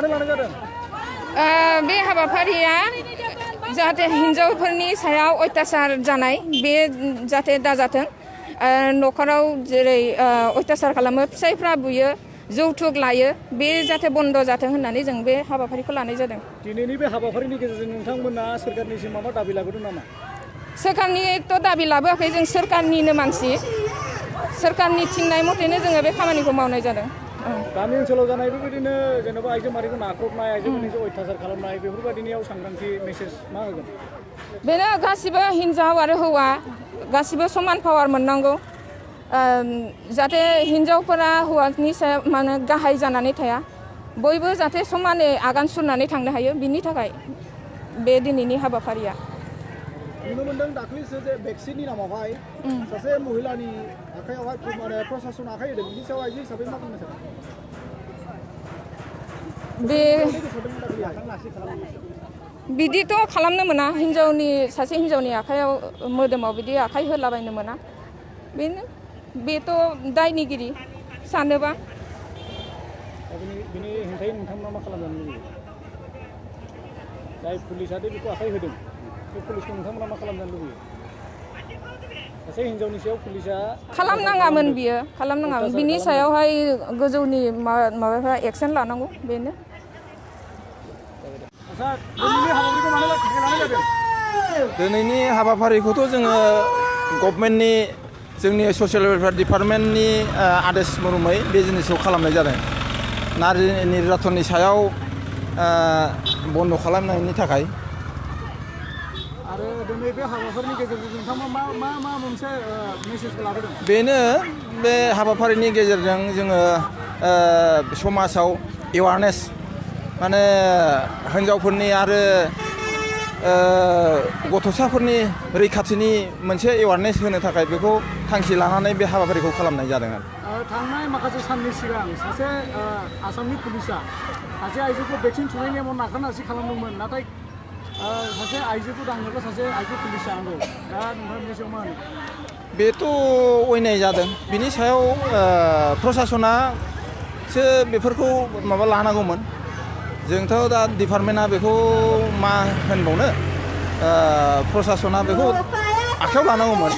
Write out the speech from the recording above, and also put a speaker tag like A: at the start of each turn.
A: मानो लानाय जादों?
B: बे हाबाफारिया जाहाथे हिन्जावफोरनि सायाव अयथासार जानाय बे जाहाथे दाजाथों न'खराव जेरै अयथासार खालामो फिसायफ्रा बुयो जौथुक लायो बे जाहाथे बन्द जाथों होननानै जों बे हाबाफारिखौ लानाय जादों।
A: दिनैनि बे हाबाफारिनि गेजेरजों नोंथांमोना सोरखारनिसिम माबा दाबि लाबोदों नामा?
B: सोरखारनिथ' दाबि लाबोआखै जों सोरखारनिनो मानसि सोरखारनि थिननाय मथेनो जोङो बे खामानिखौ मावनाय जादों।
A: गामि ओनसोलाव जानाय बेबायदिनो जेनेबा आइजो माहारिखौ नाख्रबनाय आइजोफोरनि अयथासार खालामनाय बेफोरबायदिनियाव सांग्रांथि मेसेज मा होगोन?
B: बेनो गासिबो हिन्जाव आरो हौवा गासिबो समान पावार मोननांगौ जाहाथे हिन्जावफोरा हौवानि सायाव माने गाहाय जानानै थाया बयबो जाहाथे समानै आगान सुरनानै थांनो हायो बिनि थाखाय बे दिनैनि हाबाफारिया।
A: नुनो मोनदों दाख्लैसो जे भेक्सिननि नामावहाय सासे महिलानि आखायावहाय माने प्रसासन आखाइ होदों बिनि सायाव आइजो हिसाबै मा बुंनो सानो?
B: बे बिदिथ' खालामनो मोना सासे हिन्जावनि आखायाव मोदोमाव बिदि आखाइ होलाबायनो मोना बेथ' दायनिगिरि सानोबा।
A: बिनि हेंथायै नोंथांमोना मा खालामजानो लुबैयो? जाय पुलिसआ बेखौ आखाइ होदों बे पुलिसखौ नोंथांमोना मा खालामजानो लुबैयो? सासे हिन्जावनि सायाव पुलिसआ
B: खालामनाङामोन बियो खालामनाङामोन बिनि सायावहाय गोजौनि माबाफ्रा एक्सन लानांगौ बेनो।
C: दिनैनि हाबाफारिखौथ' जोङो गभर्नमेन्टनि जोंनि ससियेल वेलफेयार डिपार्टमेन्टनि आदेश मर्मै बे जिनिसखौ खालामनाय जादों। नारि निर्यातननि सायाव बन्द' खालामनायनि थाखाय।
A: आरो दिनै बे हाबाफारिनि गेजेरजों नोंथांमोना मा मोनसे मेसेजखौ लाबोदों?
C: बेनो बे हाबाफारिनि गेजेरजों जोङो समाजाव एवारनेस माने हिन्जावफोरनि आरो गथ'साफोरनि रैखाथिनि मोनसे एवारनेस होनो थाखाय बेखौ थांखि लानानै बे हाबाफारिखौ खालामनाय जादों आरो।
A: थांनाय माखासे साननि सिगां सासे आसामनि पुलिसआ सासे आइजोखौ भेक्सिन थुनायनि नेमाव नाखारनासि खालामदोंमोन नाथाय सासे आइजोखौ दांनोब्ला सासे आइजो पुलिस जानांगौ दा नोंथाङा बेनि सायाव मा होनो?
C: बेथ' अयनाय जादों बिनि सायाव प्रसासनासो बेफोरखौ माबा लानांगौमोन। जोंथ' दा डिपार्टमेन्टआ बेखौ मा होनबावनो प्रसासना बेखौ आखायाव लानांगौमोन।